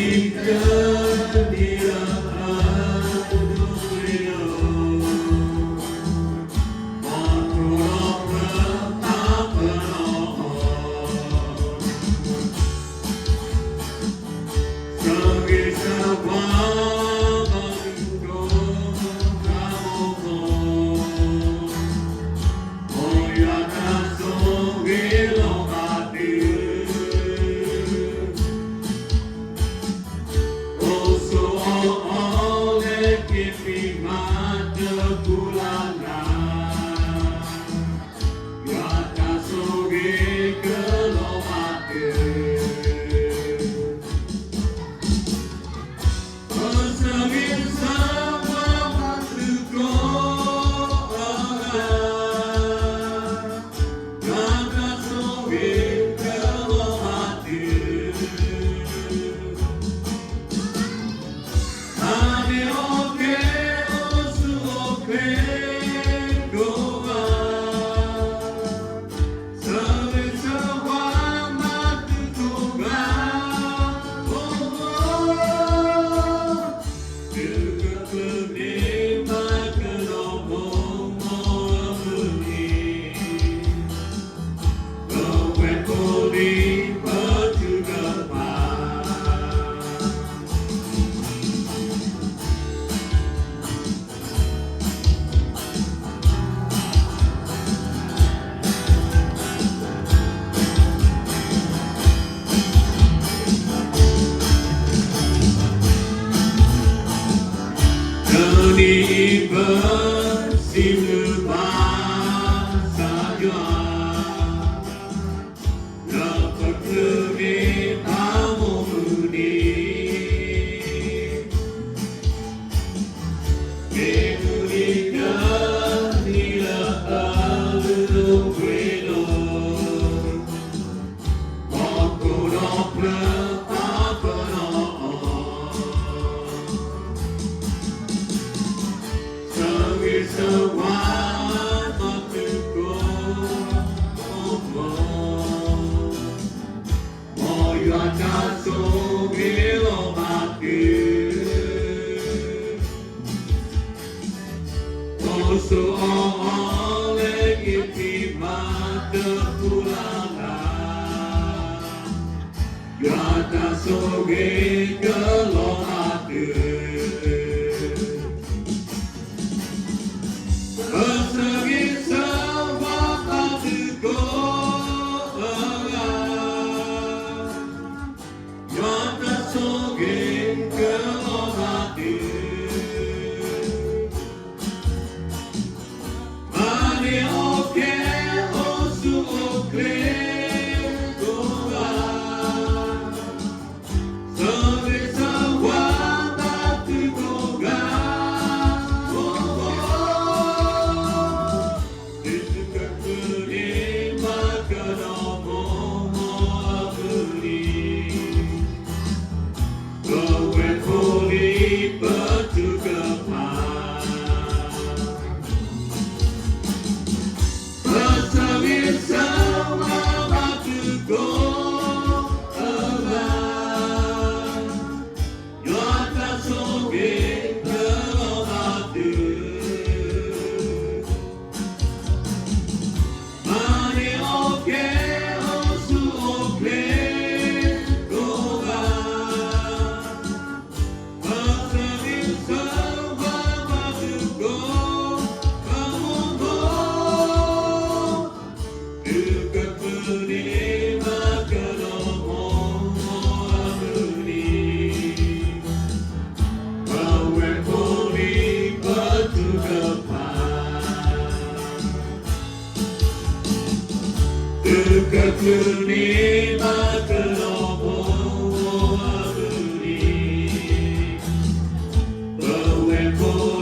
တနံၤအံၤပစံးဘျုးဘၣ်ကစၢ်ယွၤ, လၢပချုးန့ၢ်တၢ်မူအမုၢ်နံၤ, မ့ၢ်မုၢ်နံၤတနံၤလၢအလုၢ်ဒိၣ်ပှ့ၤဒိၣ်, ဟီၣ်ခိၣ်ဒီဖျၢၣ်ပာ်ပနီၣ်အီၤ, ဆၢဂ့ၤဆၢဝါဘၣ်သုကိးဂၤ, မ်ယွၤတၢ်ဆိၣ်ဂ့ၤလီၤဘၣ်သု, အိၣ်ဆိးအီၤအီၤလၢက့ၤဖံးမၤတပူၤလၢ်လၢ်, ယွၤတၢ်ဆိၣ်ဂ့ၤကလီၤဘၣ်သု, ပဆၢဂ့ၤဆၢဝါဘၣ်သုကိးဂၤ, ယွၤတၢ်ဆိၣ်ဂ့ၤကလီၤဘၣ်သု, မၤန့ၢ်အီၣ်ကဲ အိၣ်ဆူၣ်အိၣ်ချ့ကိးဂၤ, ဆၢဂ့ၤဆၢဝါဘၣ်သုကိးဂၤ, သုကချုးန့ၢ်ဘၣ်ကဒီးမိၢ်မိၢ်အမုၢ်နံၤ, ပဝဲၢ်ဖိလံၤပထုကဖၣ်, ပဆၢဂ့ၤဆၢဝါဘၣ်သုကိးဂၤ, ယွၤတၢ်ဆိၣ်ဂ့ၤကလီၤဘၣ်သု, မၤန့ၢ်အီၣ်ကဲ အိၣ်ဆူၣ်အိၣ်ချ့ကိးဂၤ, ပဆၢဂ့ၤဆၢဝါဘၣ်သုကိးဂၤ, သုကချုးန့ၢ်ဘၣ်ကဒီးမိၢ်မိၢ်အမုၢ်နံၤ, ပဝဲၢ်ဖိလံၤပထုကဖၣ်, သုကချုးန့ၢ်ဘၣ်ကဒီးမိၢ်မိၢ်အမုၢ်နံၤ, ပဝဲၢ်ဖိ